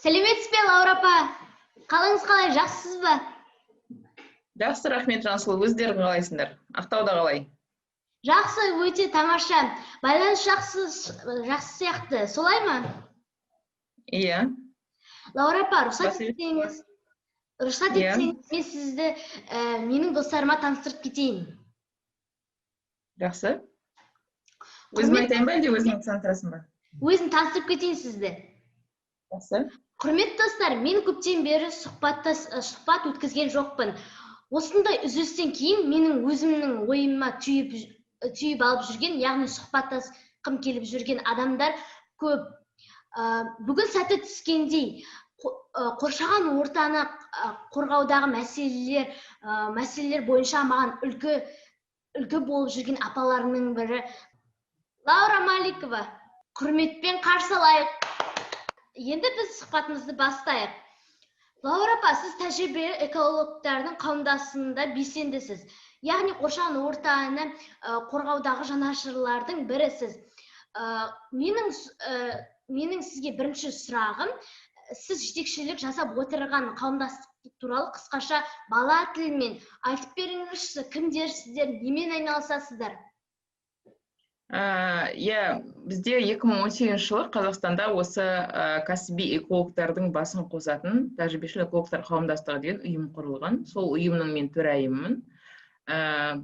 Сәлеметсіз бе, Лаура апа? Қалыңыз қалай, жақсысыз ба? Жақсы, рахмет, Жансұлу. Өздерің қалайсыңдар? Ақтауда қалай? Жақсы, өте тамаша. Байланыс жақсы, жақсы сияқты, солай ма? Иә. Лаура апа, рұқсат етсеңіз, рұқсат етсеңіз, мен сізді менің достарыма таныстырып кетейін. Жақсы. Өзім айтайын ба, әлде өзің таныстырасың ба? Өзім таныстырып кетейін сізді. Жақсы. Құрметті достар, мен көптен бері сұхбат өткізген жоқпын. Осындай үзілістен кейін менің өзімнің ойыма түйіп алып жүрген, яғни сұхбаттасқым келіп жүрген адамдар көп. Бүгін сәті түскендей қоршаған ортаны қорғаудағы мәселелер бойынша маған үлгі болып жүрген апаларымның бірі Лаура Маликова. Құрметпен қарсы алайық. Енді біз сұхбатымызды бастайық. Лаура апа, сіз тәжірибелі экологтардың қауымдастығында белсендісіз. Яғни қоршаған ортаны қорғаудағы жанашырлардың бірісіз. Менің сізге бірінші сұрағым, сіз жетекшілік жасап отырған қауымдастық туралы қысқаша бала тілімен айтып беріңізші, кімдерсіздер, немен айналысасыздар? Иә, бізде 2018 жылы Қазақстанда осы кәсіби экологтардың басын қосатын тәжірибешіл экологтар қауымдастығы деген ұйым құрылған. Сол ұйымның мен төрайымымын.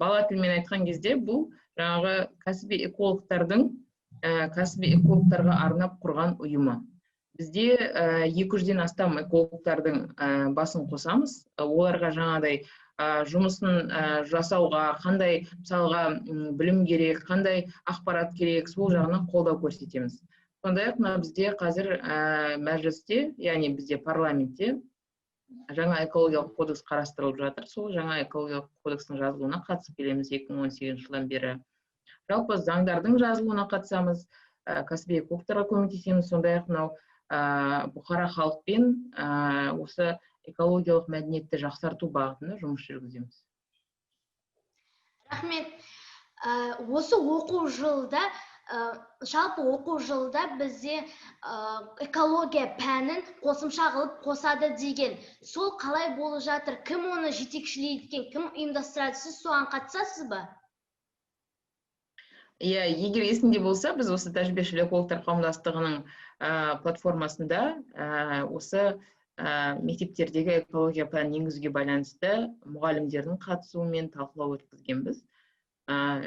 Бала тілімен айтқан кезде, бұл жаңағы кәсіби экологтардың кәсіби экологтарға арнап құрған ұйымы. Бізде 200-ден астам экологтардың басын қосамыз. Оларға жаңағыдай жұмысын жасауға қандай, мысалға, білім керек, қандай ақпарат керек, сол жағынан қолдау көрсетеміз. Сондай ақ мына бізде қазір мәжілісте, яғни бізде парламентте жаңа экологиялық кодекс қарастырылып жатыр. Сол жаңа экологиялық кодекстің жазылуына қатысып келеміз 2018 жылдан бері. Жалпы заңдардың жазылуына қатысамыз, кәсіби экологтарға көмектесеміз, сондай ақ мынау бұқара халықпен осы экологиялық мәдениетті жақсарту бағытында жұмыс жүргіземіз. Рахмет. Осы оқу жылда, жалпы оқу жылда бізде экология пәнін қосымша қылып қосады деген. Сол қалай болып жатыр? Кім оны жетекшілейді екен, кім ұйымдастырады? Сіз соған қатысасыз ба? Иә, егер есіңде болса, біз осы тәжірибешіл экологтар қауымдастығының платформасында осы мектептердегі экология пәнін енгізуге байланысты мұғалімдердің қатысуымен талқылау өткізгенбіз.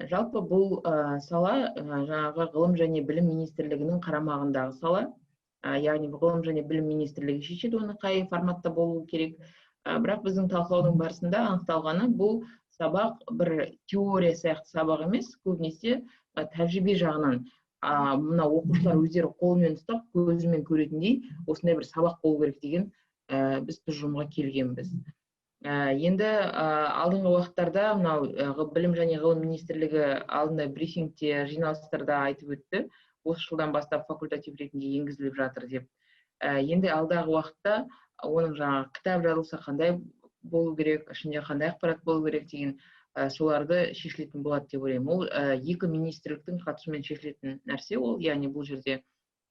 Жалпы бұл сала жаңағы ғылым және білім министрлігінің қарамағындағы сала. Яғни ғылым және білім министрлігі шешеді оны қай форматта болуы керек. Бірақ біздің талқылаудың барысында анықталғаны, бұл сабақ бір теория сияқты сабақ емес, көбінесе тәжірибе жағынан мына оқушылар өздері қолымен ұстап, көзімен көретіндей осындай бір сабақ болу керек деген біз тұжырымға келгенбіз. Енді алдыңғы уақыттарда мынау білім және ғылым министрлігі алдында брифингте, жиналыстарда айтып өтті, осы жылдан бастап факультатив ретінде енгізіліп жатыр деп. Енді алдағы уақытта оның жаңағы кітап жазылса қандай болу керек, ішінде қандай ақпарат болу керек деген соларды шешілетін болады деп ойлаймын. Ол екі министрліктің қатысуымен шешілетін нәрсе ол, яғни бұл жерде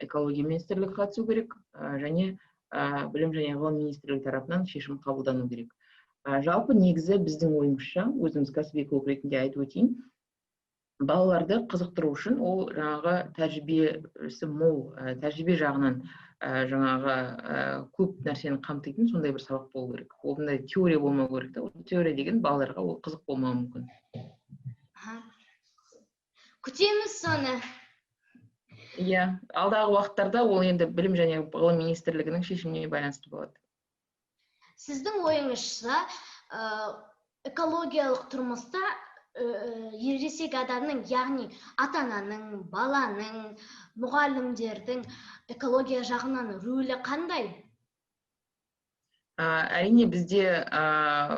экология министрлігі қатысу керек және білім және ғылым министрлігі тарапынан шешім қабылдану керек. Жалпы негізі біздің ойымызша, өзіміз кәсіби эколог ретінде айтып өтейін, балаларды қызықтыру үшін ол жаңағы тәжірибесі мол, тәжірибе жағынан жаңағы көп нәрсені қамтитын сондай бір сабақ болу керек. Ондай теория болмау керек та. Ол теория деген балаларға ол қызық болмауы мүмкін. Күтеміз соны. Иә, алдағы уақыттарда ол енді білім және ғылым министрлігінің шешіміне байланысты болады. Сіздің ойыңызша, экологиялық тұрмыста ересек адамның, яғни ата-ананың, баланың, мұғалімдердің экология жағынан рөлі қандай? Әрине, бізде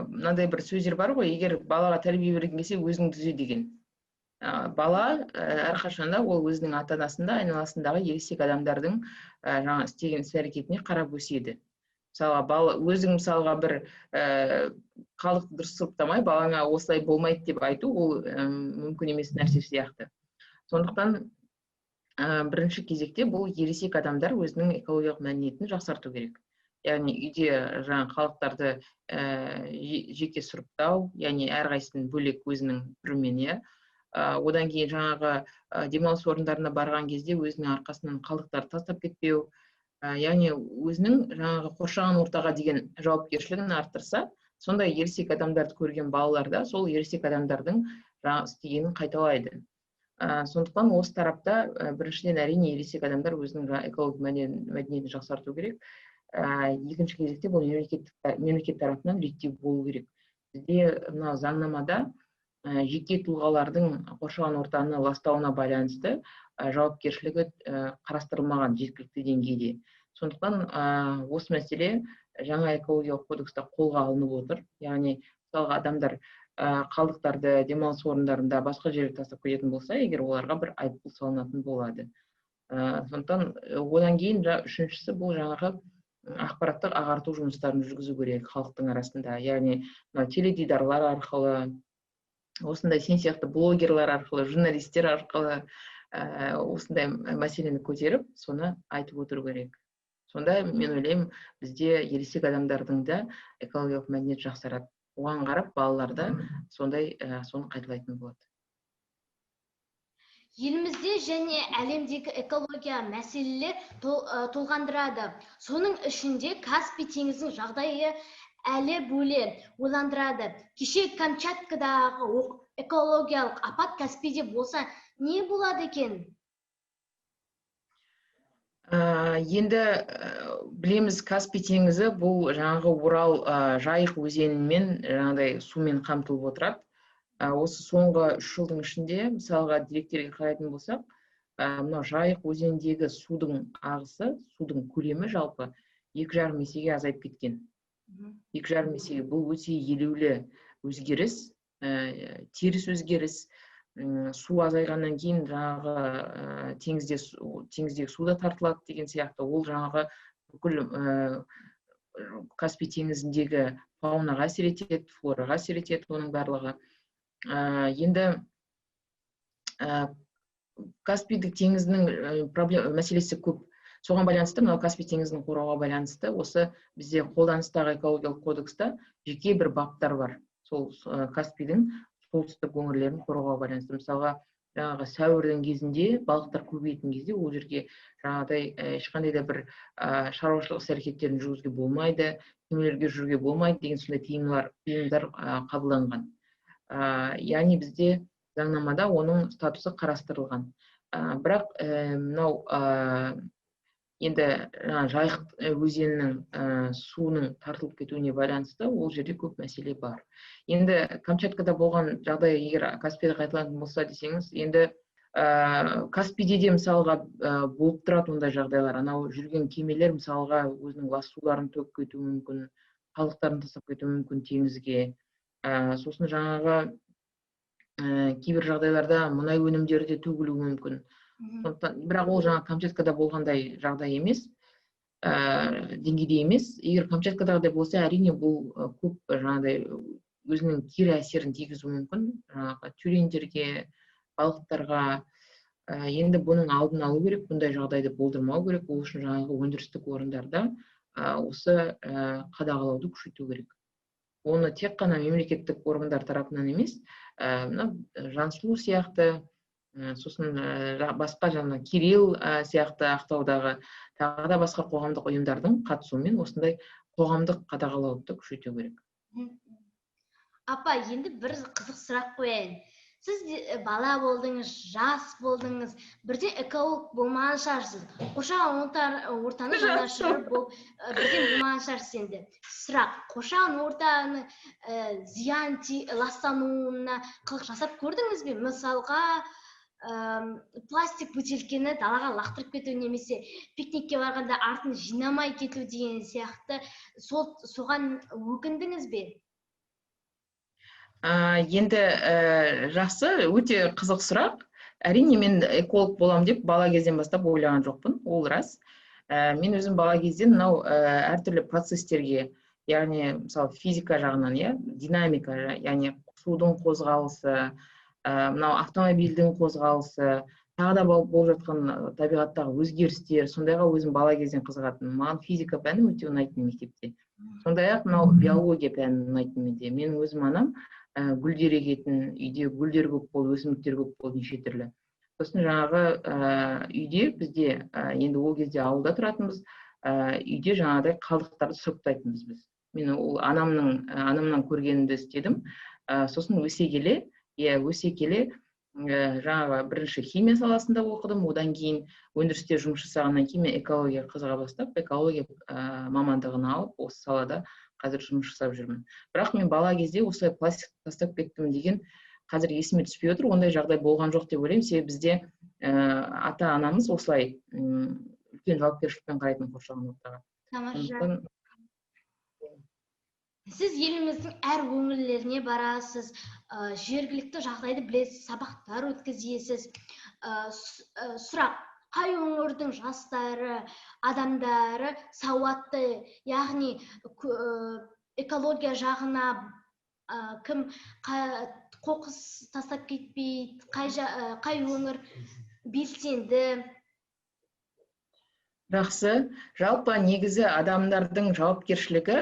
мынандай бір сөздер бар ғой, егер балаға тәрбие бергің келсе, өзің түзе деген. Бала әрқашанда ол өзінің ата-анасында, айналасындағы ересек адамдардың жаңа істеген іс-әрекетіне қарап өседі. Мысалға, бала, өзің мысалға бір қалдықты дұрыс сұрыптамай, балаңа осылай болмайды деп айту, ол мүмкін емес нәрсе сияқты. Сондықтан Бірінші кезекте бұл ересек адамдар өзінің экологиялық мәдениетін жақсарту керек. Яғни үйде жаңағы қалдықтарды жеке сұрыптау, яғни әрқайсысын бөлек өзінің түрімен, иә. Одан кейін жаңағы демалыс орындарына барған кезде өзінің арқасынан қалдықтарды тастап кетпеу, яғни өзінің жаңағы қоршаған ортаға деген жауапкершілігін арттырса, сондай ересек адамдарды көрген балалар да сол ересек адамдардың жаңағы істегенін қайталайды. Сондықтан осы тарапта біріншіден, әрине, ересек адамдар өзінің экологиялық мәдениетін жақсарту керек. Екінші кезекте бұл мемлекет тарапынан реттеу болу керек. Бізде мына заңнамада жеке тұлғалардың қоршаған ортаны ластауына байланысты жауапкершілігі қарастырылмаған жеткілікті деңгейде. Сондықтан осы мәселе жаңа экологиялық кодекста қолға алынып отыр. Яғни мысалға адамдар қалдықтарды демалыс орындарында, басқа жерге тастап кететін болса, егер оларға бір айыппұл салынатын болады. Сондықтан одан кейін үшіншісі бұл жаңағы ақпараттық ағарту жұмыстарын жүргізу керек халықтың арасында. Яғни мына теледидарлар арқылы, осындай сен сияқты блогерлар арқылы, журналистер арқылы осындай мәселені көтеріп, соны айтып отыру керек. Сонда мен ойлаймын, бізде ересек адамдардың да экологиялық мәдениет жақсарады. Оған қарап балалар да сондай соны қайталайтын болады. Елімізде және әлемдегі экология мәселелер толғандырады. Соның ішінде Каспий теңізінің жағдайы әлі бөле ойландырады. Кеше Камчаткадағы экологиялық апат Каспийде болса, не болады екен? Енді білеміз, Каспий теңізі бұл жаңағы Орал, Жайық өзенімен жаңағыдай сумен қамтылып отырады. Осы соңғы 3 жылдың ішінде, мысалға, деректерге қарайтын болсақ, мынау Жайық өзеніндегі судың ағысы, судың көлемі жалпы 2,5 есеге азайып кеткен. 2,5 есеге. Бұл өте елеулі өзгеріс, теріс өзгеріс. Су азайғаннан кейін жаңағы теңіздегі су да тартылады деген сияқты. Ол жаңағы бүкіл Каспий теңізіндегі фаунаға әсер етеді, флораға әсер етеді оның барлығы. Енді Каспийдік теңізінің мәселесі көп. Соған байланысты мынау Каспий теңізін қорғауға байланысты осы бізде қолданыстағы экологиялық кодекста жеке бір баптар бар. Сол Каспийдің солтүстік өңірлерін қорғауға байланысты. Мысалға, жаңағы сәуірдің кезінде балықтар көбейетін кезде ол жерге жаңағыдай ешқандай да бір шаруашылық іс әрекеттерін жүргізуге болмайды, кемелерге жүруге болмайды деген сондай тыйымдар қабылданған. Яғни бізде заңнамада оның статусы қарастырылған. Бірақ мынау енді Жайық өзенінің суының тартылып кетуіне байланысты ол жерде көп мәселе бар. Енді Камчаткада болған жағдай егер Каспийде қайталанатын болса десеңіз, енді Каспийде де мысалға болып тұрады ондай жағдайлар. Анау жүрген кемелер мысалға өзінің лас суларын төгіп кетуі мүмкін, қалдықтарын тастап кетуі мүмкін теңізге. Сосын жаңағы кейбір жағдайларда мұнай өнімдері де төгілуі мүмкін. Сондықтан, бірақ ол жаңа Камчаткада болғандай жағдай емес, деңгейде емес. Егер Камчаткадағыдай болса, әрине бұл көп жаңағыдай өзінің кері әсерін тигізуі мүмкін жаңағы тюлендерге, балықтарға. Енді бұның алдын алу керек, бұндай жағдайды болдырмау керек. Ол үшін жаңағы өндірістік орындарда осы қадағалауды күшейту керек. Оны тек қана мемлекеттік органдар тарапынан емес, мына Жансұлу сияқты, сосын басқа жаңа Кирилл сияқты Ақтаудағы тағы да басқа қоғамдық ұйымдардың қатысуымен осындай қоғамдық қадағалауды күшейту керек. Апа, енді бір қызық сұрақ қояйын. Сіз бала болдыңыз, жас болдыңыз, бірден эколог болмаған шығарсыз. Қоршаған ортаны жанашыры болып, бірден болмаған шығарсыз енді. Сұрақ, қоршаған ортаны зиян ластануына қылық жасап көрдіңіз бе? Мысалға, пластик бөтелкені далаға лақтырып кету немесе пикникке барғанда артын жинамай кету деген сияқты, соған өкіндіңіз бе? Енді жақсы, өте қызық сұрақ. Әрине, мен эколог болам деп бала кезден бастап ойлаған жоқпын, ол рас. Мен өзім бала кезден мынау әртүрлі процестерге, яғни мысалы физика жағынан, иә, динамика, яғни судың қозғалысы, мынау автомобильдің қозғалысы, Тағы да болып жатқан табиғаттағы өзгерістер, сондайға өзім бала кезден қызығатынмын. Маған физика пәні өте ұнайтын мектепте. Сондай-ақ мынау биология пәні ұнайтын менде. Менің өзім анам гүлдер егетін, үйде гүлдер көп болды, өсімдіктер көп болды неше түрлі. Сосын жаңағы үйде бізде, енді ол кезде ауылда тұратынбыз, үйде жаңағыдай қалдықтарды сұрыптайтынбыз біз. Мен ол анамнан көргенімді істедім. Сосын өсе келе, жаңағы бірінші химия саласында оқыдым, одан кейін өндірісте жұмыс жасағаннан кейін мен экологияға қызыға бастап, экология мамандығын алып, осы салада қазір жұмыс жасап жүрмін. Бірақ мен бала кезде осылай пластик тастап кеттім деген қазір есіме түспей отыр, ондай жағдай болған жоқ деп ойлаймын. Себебі бізде ата-анамыз осылай үлкен жауапкершілікпен қарайтын қоршаған ортаға. Тамаша. Сіз еліміздің әр өңірлеріне барасыз, жергілікті жағдайды білесіз, сабақтар өткізесіз. Сұрақ, қай өңірдің жастары, адамдары сауатты, яғни экология жағына кім қоқыс тастап кетпейді, қай өңір белсенді? Жақсы. Жалпы негізі адамдардың жауапкершілігі,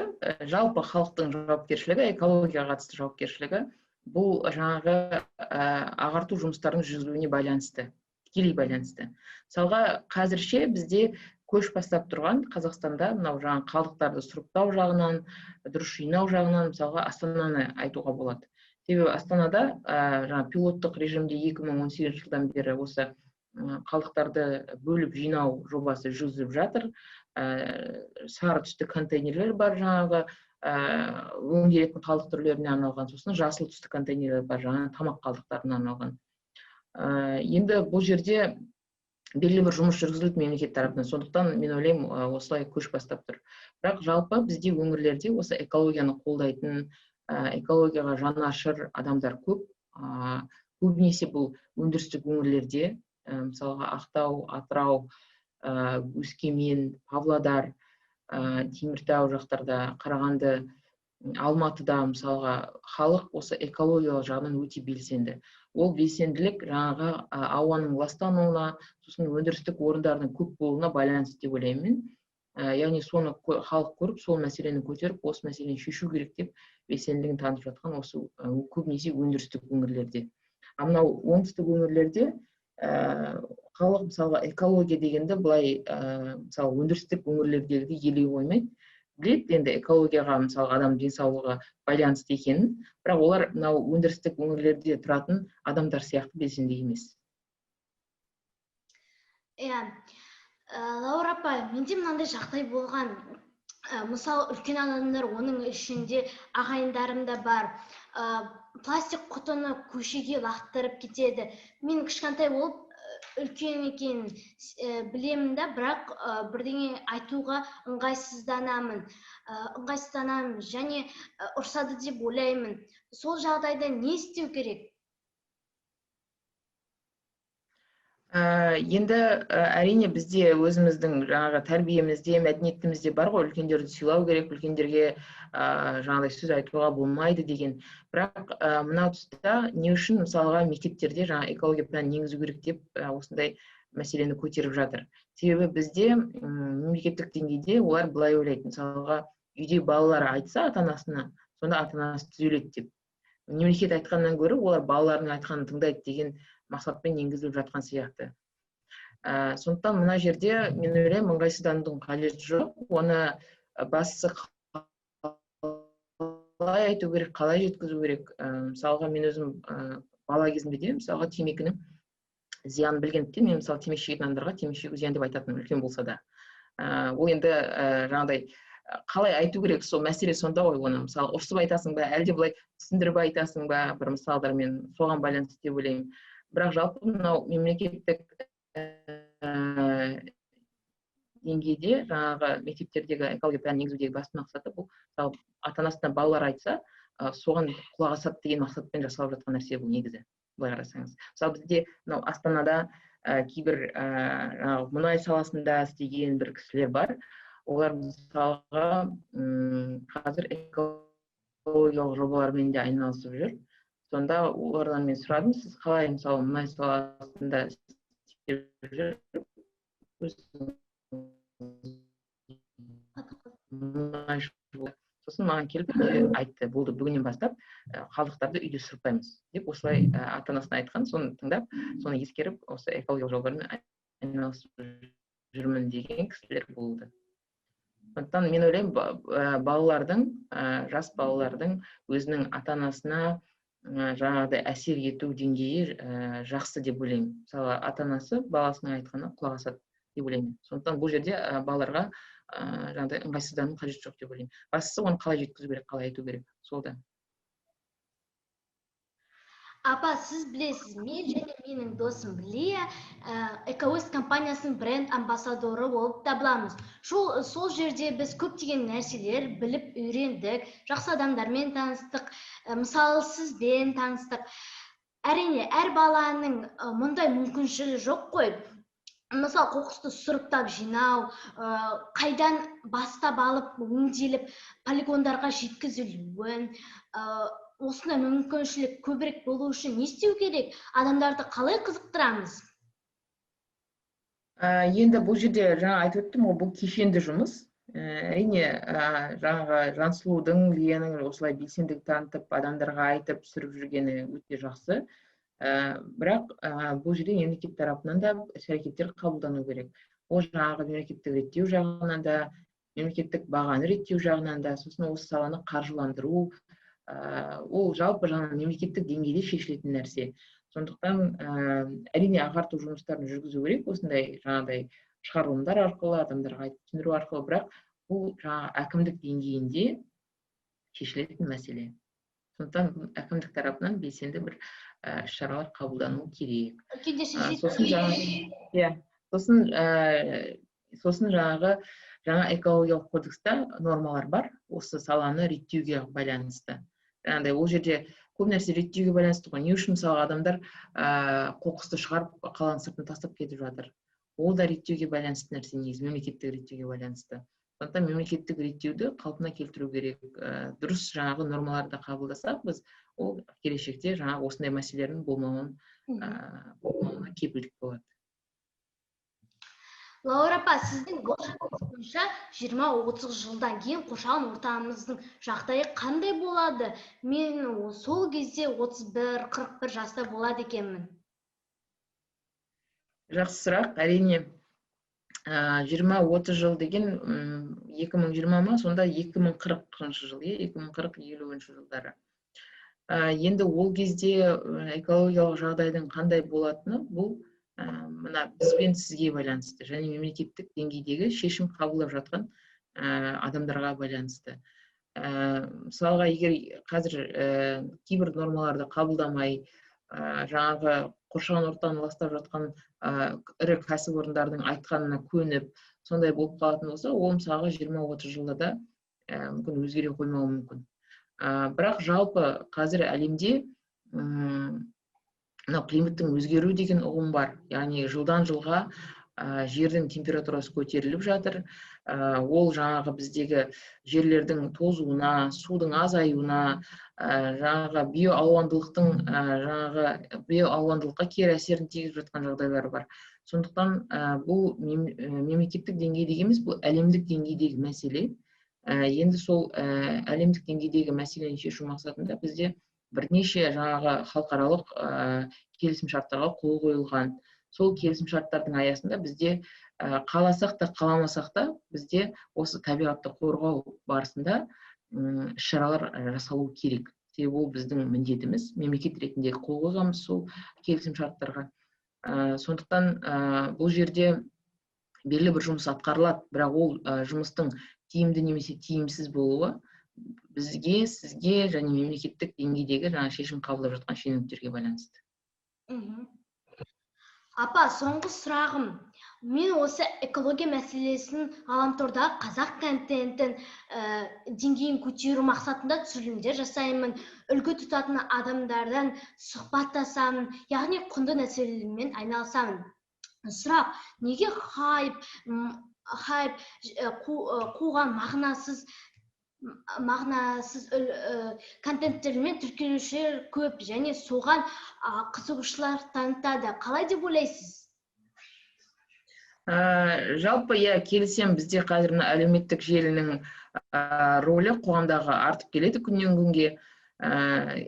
жалпы халықтың жауапкершілігі, экологияға қатысты жауапкершілігі, бұл жаңағы ағарту жұмыстарының жүргізілуіне байланысты, тікелей байланысты. Мысалға, қазірше бізде көш бастап тұрған Қазақстанда мынау жаңағы қалдықтарды сұрыптау жағынан, дұрыс жинау жағынан, мысалға, Астананы айтуға болады. Себебі Астанада жаңа пилоттық режимде 2018 жылдан бері осы қалдықтарды бөліп жинау жобасы жүргізіліп жатыр. Сары түсті контейнерлер бар, жаңағы өңделетін қалдық түрлеріне арналған, сосын жасыл түсті контейнерлер бар, жаңағы тамақ қалдықтарына арналған. Енді бұл жерде белгілі бір жұмыс жүргізілді мемлекет тарапынан, сондықтан мен ойлаймын, осылай көш бастап тұр. Бірақ жалпы бізде өңірлерде осы экологияны қолдайтын, экологияға жанашыр адамдар көп. Көбінесе бұл өндірістік өңірлерде, мысалға Ақтау, Атырау, Өскемен, Павлодар, Теміртау жақтарда, Қарағанды, Алматыда мысалға халық осы экологиялық жағынан өте белсенді. Ол белсенділік жаңағы ауаның ластануына, сосын өндірістік орындардың көп болуына байланысты деп ойлаймын мен. Яғни соны халық көріп, сол мәселені көтеріп, осы мәселені шешу керек деп белсенділігін танытып жатқан осы, көбінесе өндірістік өңірлерде. А мынау оңтүстік өңірлерде халық мысалға экология дегенді былай, мысалы өндірістік өңірлердегідей елей қоймайды. Біледі енді экологияға мысалға адам денсаулығы байланысты екенін, бірақ олар мынау өндірістік өңірлерде тұратын адамдар сияқты белсенді емес. Иә, Лаура апай, менде мынандай жағдай болған. Мысалы, үлкен адамдар, оның ішінде ағайындарым да бар. Пластик құтыны көшеге лақтырып кетеді. Мен кішкентай болып, үлкен екенін білемін да, бірақ бірдеңе айтуға ыңғайсызданамын. Ыңғайсызданамын және ұрсады деп ойлаймын. Сол жағдайда не істеу керек? Енді әрине бізде өзіміздің жаңағы тәрбиемізде, мәдениетімізде бар ғой, үлкендерді сыйлау керек, үлкендерге жаңағыдай сөз айтуға болмайды деген. Бірақ мына тұста не үшін мысалға мектептерде жаңа экология пәнін енгізу керек деп осындай мәселені көтеріп жатыр. Себебі бізде мемлекеттік деңгейде олар былай ойлайды, мысалға үйде балалар айтса ата-анасына, сонда ата-анасы түзеледі деп. Мемлекет айтқаннан гөрі олар балаларының айтқанын тыңдайды деген мақсатпен енгізіліп жатқан сияқты. Сондықтан мына жерде мен ойлаймын, ыңғайсызданудың қажеті жоқ. Оны бастысы қалай айту керек, қалай жеткізу керек. Мысалға мен өзім бала кезімде де мысалға темекінің зиянын білгендіктен мен мысалы темекі шегетін адамдарға темекі шегу зиян деп айтатынмын, үлкен болса да. Ол енді жаңағыдай қалай айту керек, сол мәселе сонда ғой. Оны мысалы ұрсып айтасың ба, әлде былай түсіндіріп айтасың ба, бір мысалдармен, соған байланысты деп ойлаймын. Бірақ жалпы мынау мемлекеттік деңгейде жаңағы мектептердегі экология пәнін енгізудегі басты мақсаты бұл, мысалы ата-анасына балалар айтса, соған құлақ асады деген мақсатпен жасалып жатқан нәрсе бұл негізі, былай қарасаңыз. Мысалы бізде мынау Астанада кейбір жаңағы мұнай саласында істеген бір кісілер бар. Олар мысалға қазір экологиялық жобалармен де айналысып жүр. Сонда олардан мен сұрадым, сіз қалай мысалы мұнай саласында істеп жүріп, сосын маған келіп айтты: «Болды, бүгіннен бастап қалдықтарды үйде сұрыптаймыз», – деп осылай ата анасына айтқан. Соны тыңдап, соны ескеріп, осы экологиялық жобалармен айналысып жүрмін деген кісілер болды. Сондықтан мен ойлаймын, балалардың, жас балалардың өзінің ата анасына жаңағыдай әсер ету деңгейі жақсы деп ойлаймын. Мысалы, ата анасы баласының айтқанына құлақ асады деп ойлаймын. Сондықтан бұл жерде балаларға жаңағыдай ыңғайсыздану қажет жоқ деп ойлаймын. Бастысы, оны қалай жеткізу керек, қалай айту керек, сол да. Апа, сіз білесіз, мен және менің досым Лия Экоуэст компаниясының бренд амбассадоры болып табыламыз. Сол жерде біз көптеген нәрселер біліп үйрендік, жақсы адамдармен таныстық, мысалы, сізбен таныстық. Әрине, әр баланың мұндай мүмкіншілігі жоқ қой. Мысалы, қоқысты сұрыптап жинау, қайдан бастап алып өңделіп полигондарға жеткізілуін, осындай мүмкіншілік көбірек болу үшін не істеу керек? Адамдарды қалай қызықтырамыз? Енді бұл жерде жаңа айтып өттім ғой, бұл кешенді жұмыс. Әрине, жаңағы Жансұлудың, Лияның осылай белсенділік танытып, адамдарға айтып түсіріп жүргені өте жақсы. Бірақ бұл жерде мемлекет тарапынан да іс әрекеттер қабылдану керек. Ол жаңағы мемлекеттік реттеу жағынан да, мемлекеттік бағаны реттеу жағынан да, сосын осы саланы қаржыландыру, ол жалпы жаңағы мемлекеттік деңгейде шешілетін нәрсе. Сондықтан әрине, ағарту жұмыстарын жүргізу керек осындай жаңағыдай шығарылымдар арқылы, адамдарға айтып түсіндіру арқылы, бірақ бұл жаңағы әкімдік деңгейінде шешілетін мәселе. Сондықтан әкімдік тарапынан белсенді бір іс шаралар қабылдану керек. Сосын иә, сосын жаңағы жаңа экологиялық кодекста нормалар бар осы саланы реттеуге байланысты. Жаңағыдай ол жерде көп нәрсе реттеуге байланысты ғой. Не үшін, мысалға, адамдар қоқысты шығарып, қаланың сыртына тастап кетіп жатыр? Ол да реттеуге байланысты нәрсе негізі, мемлекеттік реттеуге байланысты. Сондықтан мемлекеттік реттеуді қалпына келтіру керек. Дұрыс жаңағы нормаларды қабылдасақ біз, ол келешекте жаңағы осындай мәселелердің болмауына кепілдік болады. Лаура апа, сіздің болжамыңыз бойынша, 20-30 жылдан кейін қоршаған ортамыздың жағдайы қандай болады? Мен сол кезде 31-41 жаста болады екенмін. Жақсы сұрақ, әрине. 20-30 жыл деген 2020 ма, сонда 2040 жыл, иә, 2040-50 жылдары. Енді ол кезде экологиялық жағдайдың қандай болатыны, бұл мына біз бен сізге байланысты және мемлекеттік деңгейдегі шешім қабылдап жатқан адамдарға байланысты. Мысалға, егер қазір кейбір нормаларды қабылдамай, жаңағы қоршаған ортаны ластап жатқан ірі кәсіпорындардың айтқанына көніп, сондай болып қалатын болса, ол, мысалға, 20-30 жылда да мүмкін өзгере қоймауы мүмкін. Бірақ жалпы қазір әлемде мынау климаттың өзгеруі деген ұғым бар, яғни жылдан жылға жердің температурасы көтеріліп жатыр. Ол жаңағы біздегі жерлердің тозуына, судың азаюына, жаңағы биоалуандылықтың, жаңағы биоалуандылыққа кері әсерін тигізіп жатқан жағдайлар бар. Сондықтан бұл мемлекеттік деңгейдегі емес, бұл әлемдік деңгейдегі мәселе. Енді сол әлемдік деңгейдегі мәселені шешу мақсатында бізде бірнеше жаңағы халықаралық келісімшарттарға қол қойылған. Сол келісімшарттардың аясында бізде, қаласақ та, қаламасақ та, бізде осы табиғатты қорғау барысында іс шаралар жасалу керек. Себебі ол біздің міндетіміз, мемлекет ретінде қол қойғанбыз сол келісімшарттарға. Сондықтан бұл жерде белгілі бір жұмыс атқарылады, бірақ ол жұмыстың тиімді немесе тиімсіз болуы бізге, сізге және мемлекеттік деңгейдегі жаңа шешім қабылдап жатқан шенеуніктерге байланысты. Апа, соңғы сұрағым. Мен осы экология мәселесін ғаламтордағы қазақ контентін деңгейін көтеру мақсатында түсірілімдер жасаймын, үлгі тұтатын адамдардан сұхбаттасамын, яғни құнды нәрселермен айналысамын. Сұрақ: неге хайп қуған мағынасыз контенттермен тіркелушілер көп және соған қызығушылар танытады? Қалай деп ойлайсыз? Жалпы, иә, келісемін, бізде қазір мына әлеуметтік желінің рөлі қоғамдағы артып келеді күннен күнге.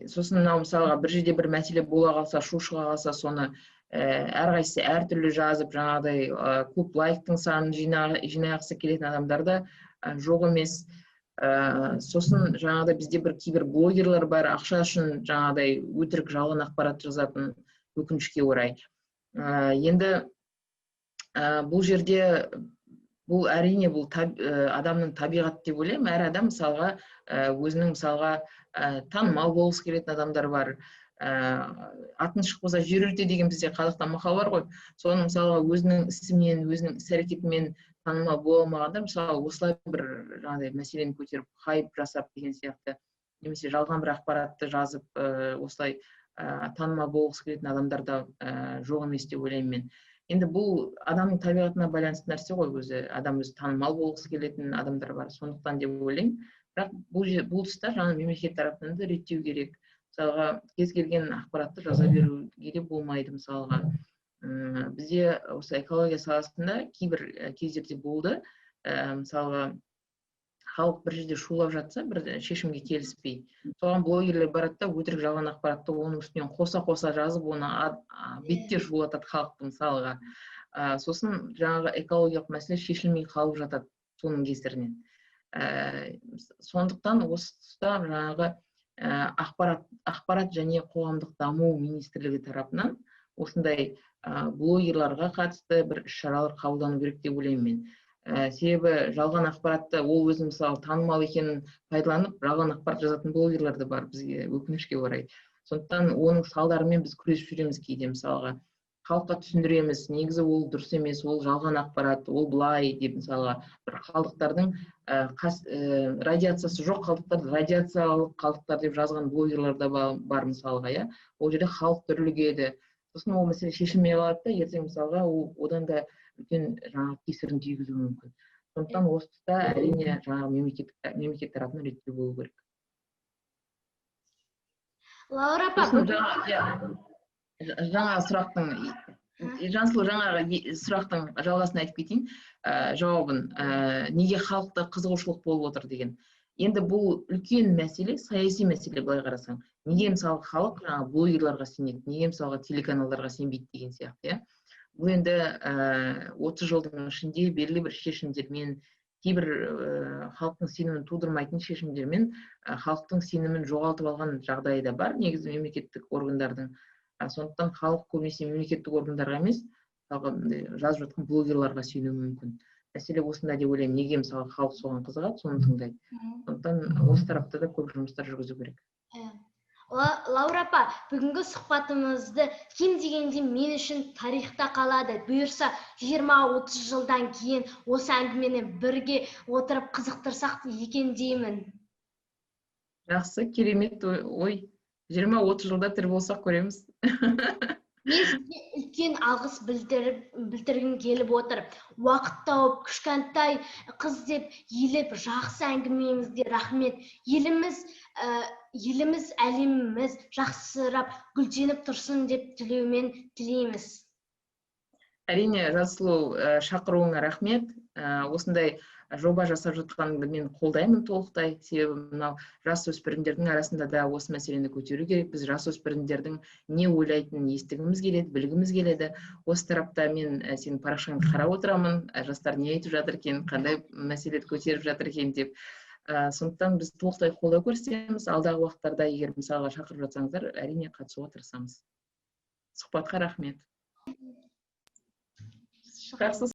Сосын мынау, мысалға, бір жерде бір мәселе бола қалса, шу шыға қалса, соны әрқайсысы әртүрлі жазып, жаңағыдай көп лайктың санын жинағысы келетін адамдар да жоқ емес. Сосын жаңағыдай бізде бір кейбір блогерлар бар, ақша үшін жаңағыдай өтірік, жалған ақпарат жазатын, өкінішке орай. Енді бұл жерде бұл, әрине, бұл адамның табиғаты деп ойлаймын. Әр адам, мысалға, өзінің, мысалға, танымал болғысы келетін адамдар бар. Атын шықпаса, жер өрте деген бізде қазақта мақал бар ғой. Соны, мысалға, өзінің ісімен, өзінің іс әрекетімен танымал бола алмағандар, мысалы, осылай бір жаңағыдай мәселені көтеріп, хайп жасап деген сияқты немесе жалған бір ақпаратты жазып, осылай танымал болғысы келетін адамдар да жоқ емес деп ойлаймын мен. Енді бұл адамның табиғатына байланысты нәрсе ғой өзі. Адам өзі танымал болғысы келетін адамдар бар, сондықтан деп ойлаймын. Бірақ бұл тұста жаңа мемлекет тарапынан да реттеу керек. Мысалға, кез келген ақпаратты жаза беруге де болмайды. Мысалға, бізде осы экология саласында кейбір кездерде болды. Мысалға, халық бір жерде шулап жатса, бір шешімге келіспей, соған блогерлер барады да, өтірік, жалған ақпаратты оның үстінен қоса-қоса жазып, оны беттер шулатады халықты, мысалға. Сосын жаңағы экологиялық мәселе шешілмей қалып жатады соның кесірінен. Сондықтан осы тұста жаңағы ақпарат және қоғамдық даму министрлігі тарапынан осындай блогерларға қатысты бір іс-шаралар қабылдану керек деп ойлаймын мен. Себебі жалған ақпаратты ол өзі, мысалы, танымал екенін пайдаланып, жалған ақпарат жазатын блогерлар да бар бізге, өкінішке орай. Сондықтан оның салдарымен біз күресіп жүреміз кейде, мысалға. Халыққа түсіндіреміз, негізі ол дұрыс емес, ол жалған ақпарат, ол былай деп, мысалға, бір қалдықтардың радиациясы жоқ қалдықтарды радиациялық қалдықтар деп жазған блогерлар да бар, мысалға, иә. Ол жерде халық дүрлігеді. Сосын ол мәселе шешілмей қалады да, ертең, мысалға, ол одан да үлкен жаңағы кесірін тигізуі мүмкін. Сондықтан осы тұста, әрине, жаңағы мемлекет тарапынан реттеу болу керек. Лаура апа, Сосын жаңағы сұрақтың, Жансұлу, жаңағы сұрақтың жалғасын айтып кетейін, жауабын. Неге халықта қызығушылық болып отыр деген. Енді бұл үлкен мәселе, саяси мәселе былай қарасаң. Неге, мысалы, халық жаңағы блогерларға сенеді, неге, мысалға, телеканалдарға сенбейді деген сияқты, иә. Бұл енді 30 жылдың ішінде белгілі бір шешімдермен, кейбір халықтың сенімін тудырмайтын шешімдермен, халықтың сенімін жоғалтып алған жағдайы да бар негізі мемлекеттік органдардың. Сондықтан халық көбінесе мемлекеттік органдарға емес, мысалға, мындай жазып жатқан блогерларға сенуі мүмкін. Мәселе осында деп ойлаймын. Неге, мысалы, халық соған қызығады, соны тыңдайды. Сондықтан осы тарапта да көп жұмыстар жүргізу керек. Лаура апа, бүгінгі сұхбатымызды кем дегенде мен үшін тарихта қалады. Бұйырса, 20-30 жылдан кейін осы әңгімені бірге отырып қызықтырсақ екен деймін. Жақсы, керемет ой. 20-30 жылда тірі болсақ көреміз. Мен сізге үлкен алғыс білдіргім келіп отыр. Уақыт тауып, кішкентай қыз деп елеп, жақсы әңгімеңізге рахмет. Еліміз, әлеміміз жақсырап, гүлденіп тұрсын деп тілеумен тілейміз. Әрине, Жансұлу, шақыруыңа рахмет. Осындай жоба жасап жатқаныңды мен қолдаймын толықтай. Себебі мынау жасөспірімдердің арасында да осы мәселені көтеру керек. Біз жасөспірімдердің не ойлайтынын естігіміз келеді, білгіміз келеді. Осы тарапта мен сенің парақшаңды қарап отырамын, жастар не айтып жатыр екен, қандай мәселелерді көтеріп жатыр екен деп. Сондықтан біз толықтай қолдау көрсетеміз. Алдағы уақыттарда егер мысалға шақырып жатсаңыздар, әрине қатысуға тырысамыз. Сұхбатқа рахмет. Жақсы.